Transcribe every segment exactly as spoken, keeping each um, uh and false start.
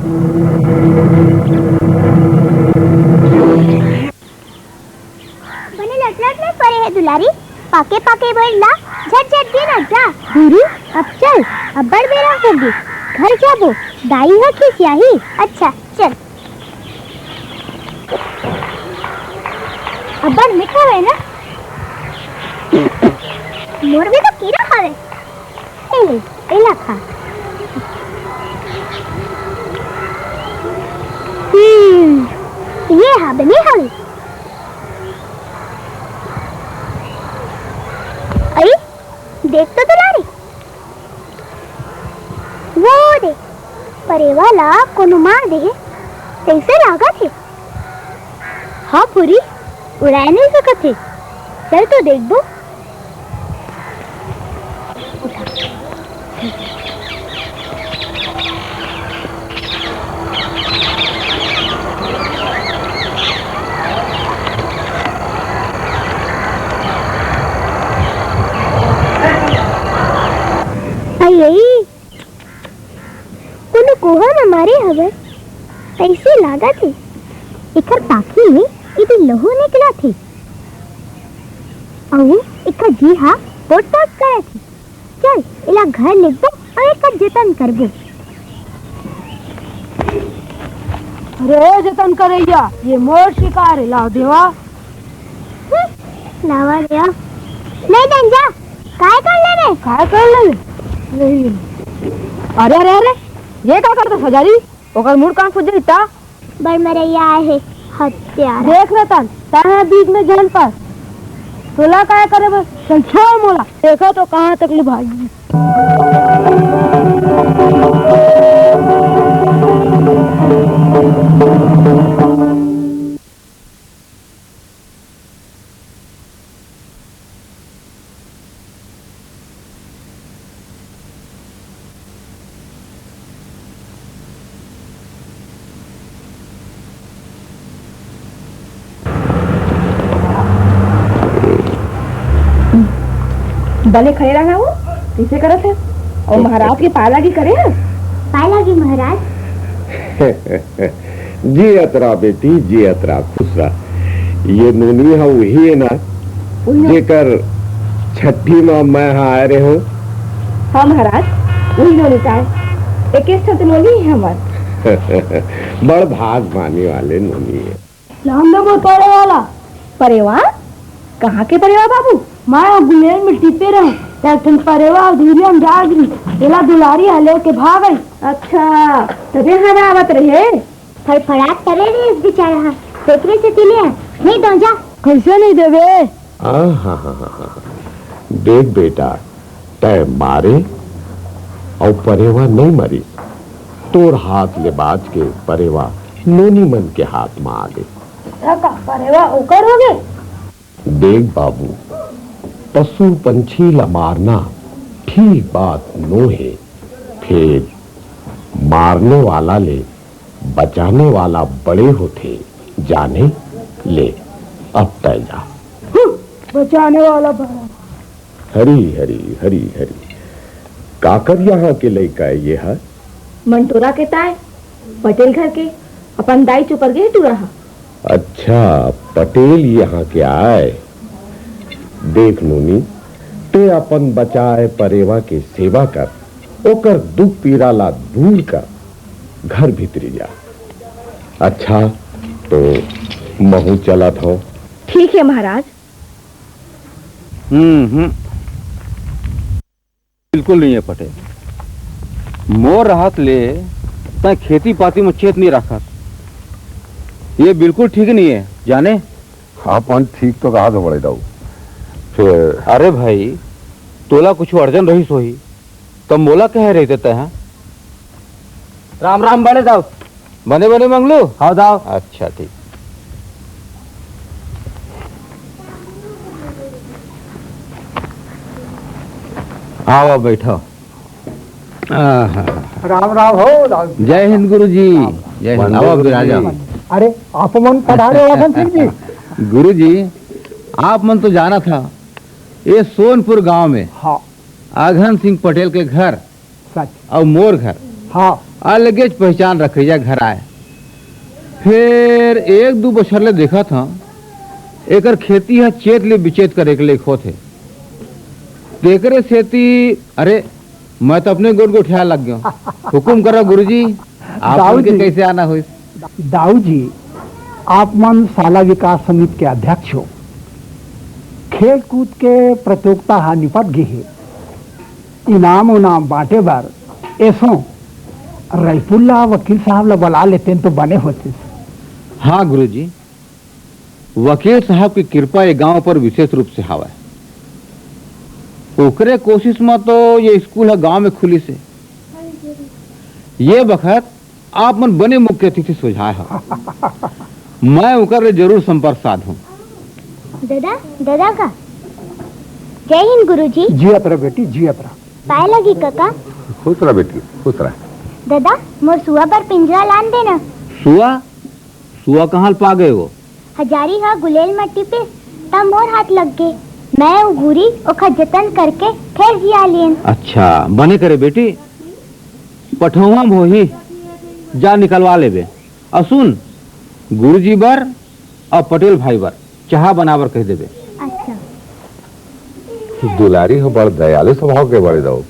बने लटलट में परे हे दुलारी, पाके पाके भर ला झट झट दे ना जा। गुरु, अब चल, अब्बड़ बेरा होगे, घर जाबो, दाई ह खिसियाही। अच्छा, चल। अब्बड़ मीठा हे ना? मोर भी तो कीरा हवे। ए ले, एला खा। हम्म, ये हा बने हवे। अरे, देख तो दुलारी, वो दे, परेवा ला कोनो मार दे हे, तइसे लागत हे। हाँ फुरी, उड़ाए नइ सकत हे। चल तो देखबो। अई, अई, कोनो कुआं म मारे हवय, अइसे लागत हे। एखर पाखी ले एदे लहू निकलत हे, अऊ एखर जी हा पोट-पोट करत हे। चल, एला घर लेगबो अऊ एकर जतन करबो। अरे जतन करइया, ये मोर शिकार हे, लाव देवा। हम्म, लावा देवा। नहीं दंजा, काय कर ले रे? काय कर ले रे? नहीं। अरे, अरे, अरे, ये का करत हस हजारी? ओकर मुड़ कान फुट जाही ता। बड़ मरइया आए हे, हत्यारा। देख रतन, तैं ह बीच में झन पर। तोला काय करे बर? चल छोड़ मोला। देखा तो कहाँ तक ले भागी। बने खड़े रहा वो, कइसे करत हे? अउ महाराज के पाय लागी करे हे? पाय लागी महाराज। जियत रह बेटी, जियत रह, खुश रह। ये नोनी ह उही हे ना, उही। जेकर छट्ठी म मैं ह आए रेहों? हाँ महाराज, उही नोनी ताय। एकेच ठन तो नोनी हे हमर। बड़ भाग माने वाले नोनी हे। राम देव तोड़े वाला। परेवा? कहाँ के परेवा बाबू? मैं गुलेल में टिपे रहूं, त एक ठन परेवा अधूरिया में जाग रही, एला दुलारी ह लेके भाग गई। अच्छा, तभे हरावत रहे। फड़फड़ात करे रे इस बेचारा हा, तेकरे से तिले हा, नहीं दो जा। कैसे नहीं देवे? हाँ, हाँ, हाँ, हाँ, हाँ। देख बेटा, तय मारे अउ परेवा नहीं मरिस, तोर हाथ ले बाच के परेवा नोनी मन के हाथ म आ गे। का परेवा ओकर हो गे? देख बाबू, पशु पंछी ला मारना ठीक बात नो हे, फेर मारने वाला ले बचाने वाला बड़े होथे, जाने ले। अब तय जा। हम्म, बचाने वाला बड़ा। हरी हरी हरी हरी। काकर यहाँ के लइका ये ह? मंटोरा के ताय, पटेल घर के, अपन दाई चुपर गे टूरा हा। अच्छा, पटेल यहाँ के आय। देख नोनी, ते अपन बचाए परेवा के सेवा कर, ओकर दुख पीरा ला दूर कर, घर भीतरी जा। अच्छा, तो महू चलत हौं। ठीक हे महाराज। हम्म, हम्म। बिल्कुल नहीं हे पटेल। मोर रहत ले तैं खेती पाती में चेत नहीं राखस। ये बिल्कुल ठीक नहीं हे, जाने? अपन ठीक तो कहा तो बड़े दाऊ। फिर अरे भाई, तोला कुछ अर्जन रहिस होही, त मोला कहे रहिते तैं, हाँ? राम राम बड़े दाऊ। बने बने मंगलू? हाँ दाऊ। अच्छा ठीक। आओ, आओ, बैठो। आहा। राम राम हो दाऊ। जय हिंद गुरु जी। जय हिंद। आओ, बिराजा। अरे, आप मन पधारे वाला सिंह जी। गुरु जी, आप मन तो जाना था, ये सोनपुर गांव में हाँ। अघन सिंह पटेल के घर सच। अउ मोर घर। हाँ। अलगेच पहचान रखइया घर आय। फेर एक दू बछर ले देखत हंव, एकर खेती ह चेत ले बिचेत करे के लइक होथे। तेकरे सेती, अरे, मैं तो अपने गोठ गोठियाय लग गेंव। हुकुम करा गुरुजी, आप मन के कैसे आना होइस? दाऊ जी, आप मन शाला विकास समिति के अध्यक्ष हो। खेल कूद के प्रतियोगिता ह निपट गे हे। इनाम उनाम बांटे बर एसो रईपुर ला वकील साहब ला बला लेतेन तो बने होतिस। हाँ गुरुजी, वकील साहब की कृपा ये गांव पर विशेष रूप से हावय। ओकरे कोशिश म तो ये स्कूल ह गांव में खुलिस हे। ये बखत आप मन बने मुख्य अतिथि सुझाय हव। मैं ओकर ले जरूर संपर्क साधहूं। दादा, दादा का? जय हिंद गुरुजी। जियत रह बेटी, जियत रह। पाय लगी कका। खुश रह बेटी, खुश रह। दादा, मोर सुआ बर पिंजरा लान देना। सुआ? सुआ कहाँ ल पा गए वो? हजारी ह गुलेल म टिपिस, त मोर हाथ लग गे। मैं अउ गुरी ओखर जतन करके फेर जिया लियन। अच्छा, बने करे बेटी, पठउहा म होही, जा निकलवा लेबे। अउ सुन, गुरुजी बर अउ पटेल भाई बर चहा बनाबर कह देबे। अच्छा। दुलारी हो बड़ दयालु स्वभाव के बड़े दऊ।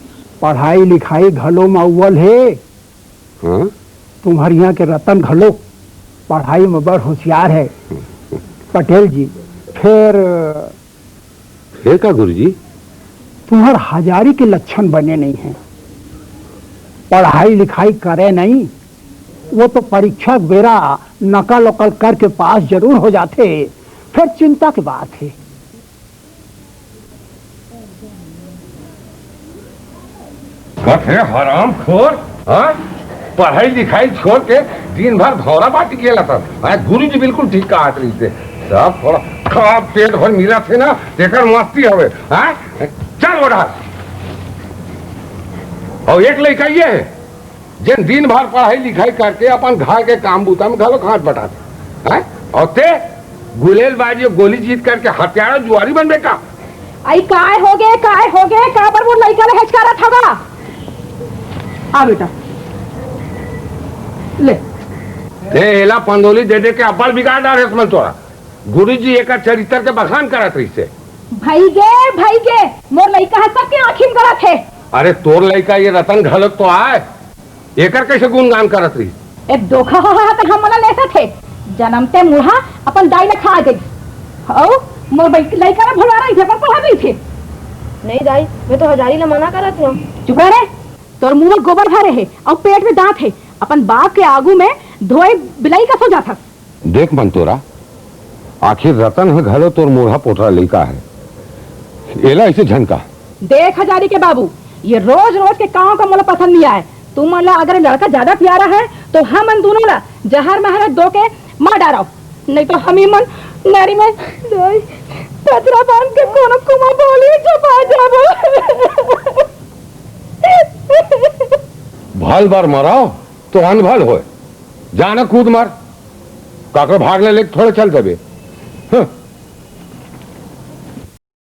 पढ़ाई लिखाई घलो म अव्वल हे। हाँ? तुम्हर इहाँ के रतन घलो पढ़ाई म बड़ होशियार हे। पटेल जी, फेर फेर का गुरुजी? तुम्हर हजारी के लक्षण बने नइ हे। पढ़ाई लिखाई करे नइ, वो तो परीक्षा के बेरा नकल उकल करके पास जरूर हो जाथे, फेर चिंता के बात हे। कथे हरामखोर, हाँ? पढ़ाई लिखाई छोड़ के दिन भर भौरा बाटी खेलत हस। हाँ, गुरुजी बिल्कुल ठीक कहत रहिस हे। सब थोड़ा खराब पेट भर मिलत हे ना, तेकर मस्ती हवे। हाँ? चल ओढ़ा। अउ एक लइका ये हे, जेन दिन भर पढ़ाई लिखाई करके अपन घर के काम बूता में घलो हाथ बटाथे। हैं? अउ ते गुलेलबाजी अउ गोली जीत करके हत्यारा जुआरी बनबे का? आई काय होगे, काय होगे, काबर मोर लइका ल हेचकारत हव गा? आ बेटा, ले। ए, एला पंदोली दे दे के अब्बड़ बिगाड़ डारेस मन तोरा। गुरुजी एकर चरित्र के बखान करत रहिस हे। भइगे, भइगे, मोर लइका ह सबके आँखी म गड़त हे। अरे तोर लइका ये रतन घलोक तो आय, एकर कइसे गुणगान करत रहिस? ए धोखा हो हा त हमन ला लेसत हे। जनमते मुढ़ा अपन दाई ला खा गइस। अउ मोर बइ-, लइका ला भुला रहिस हे, अपन पढ़ा रहिस हे। नहीं दाई, मैं तो हजारी ला मना करत हंव। चुप रह रे, तोर मुंह म गोबर भरे हे अउ पेट में दांत हे। अपन बाप के आगू में धोए बिलाई कस हो जाथस। देख मंतोरा, आखिर रतन ह घलो तोर मुढ़ा पोटरा लइका हे, एला अइसे झन कह। देख हजारी के बाबू, ये रोज रोज के काम का मोला पसंद नइ आय। तुमन ला अगर लड़का ज्यादा प्यारा हे तो हमन दूनों ला जहर महर दो के मार डारव, नहीं तो हमी मन नरी में पतरा बांध के कोनो कुआं बाली झपा जाबो। भल बर मरव तो अनभल होय, जा न कूद मर, काकरो भाग ले लेके थोड़े चल देबे। हं।